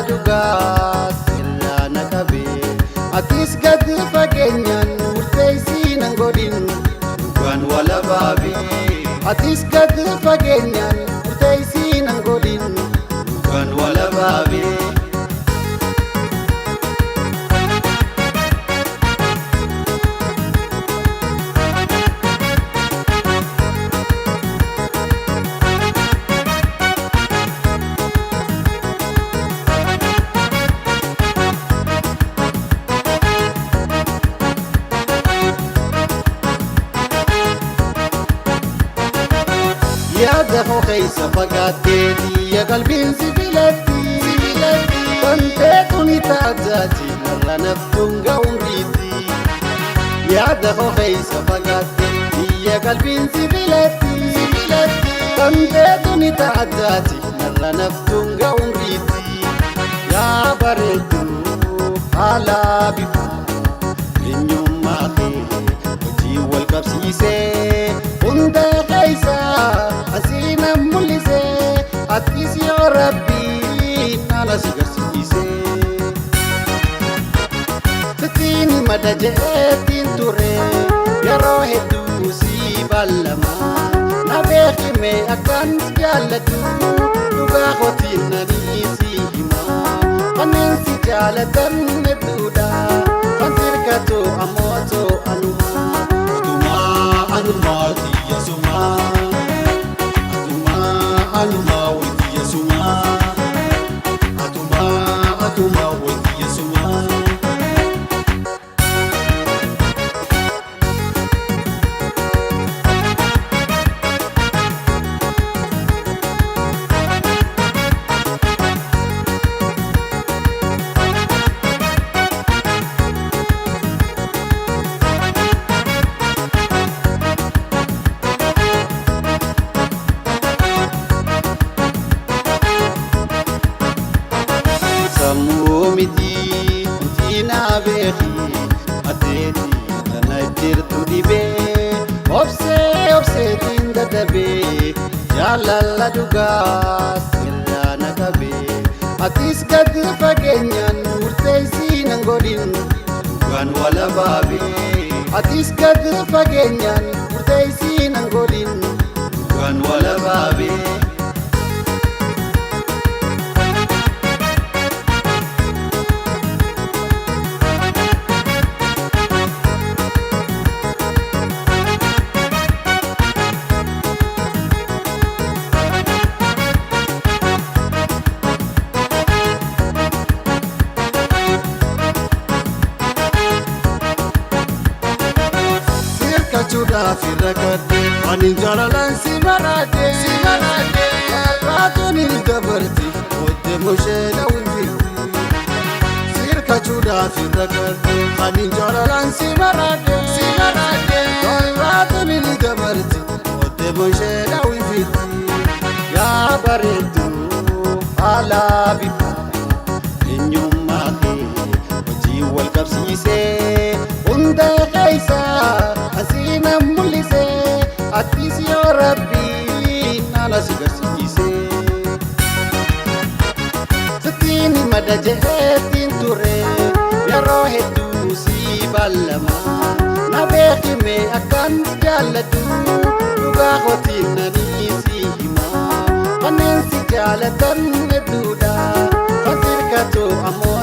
Jaalala dhugaa sirraa na qabe. Atis gadi fageenyaan murteessii nan godhin, dhugaan walabaabe. Atis gadi fageenyaan murteessii nan godhin, dhugaan walabaabe. Yaada koo keessa fagaattee xiyya qalbiin si filatti. Wanteetu ni taataati narra naftuun ga'uun riitti. Yaada koo keessa fagaattee xiyya qalbiin si filatti. Wanteetu ni taataati narra naftuun ga'uun riitti. Yaa bareedduu haala bifa eenyummaa kee hojii wal qabsiisee hunda keessa asii nan mul'isee, atis yoo rabbii nana si garsiisee. Sittiin mada jeetiin ture yeroo hedduu si ballama, na beekime akkan si jaalladhu, dhugaa kootiin nanii si hima. Kanneen si jaalatan hedduudha, kan sirkatu ammoo anuma. Atumaa anumaa tiyya sumaa. Atumaa anumaa wayitiyya sumaa. Atumaa atumaa wayitiyya sumaa. Sammuu miti wanti naa beeki, ateeti tana jirtu dhibee, obsee obseetiin dadhabee, jaalala dhugaa sirraa na qabee. Atis gadi fageenyaan murteessii nan godhin, dhugaan walabaabe. Atis gadi fageenyaan murteessii nan godhin, dhugaan walabaabe. Sirkachuudhaaf irra gadde ani jaalalaan si maraate. Si maraate. Baatuun ni dabarti hojii mushee dhawin. Sirkachuudhaaf irra gadde ani jaalalaan si maraate. Si maraate. Baatuun ni dabarti hojii mushee dhawin. Yaa bareedduu haala bifa eenyummaa kee hojii wal qabsiisee hunda keessa asii nan mul'isee, atis yoo rabbii nana si garsiisee. Sittiin mada jeetiin ture yeroo hedduu si ballama, na beekime akkan si jaalladhu, dhugaa kootiin nanii si hima. Kanneen si jaalatan hedduudha, kan sirkatu ammoo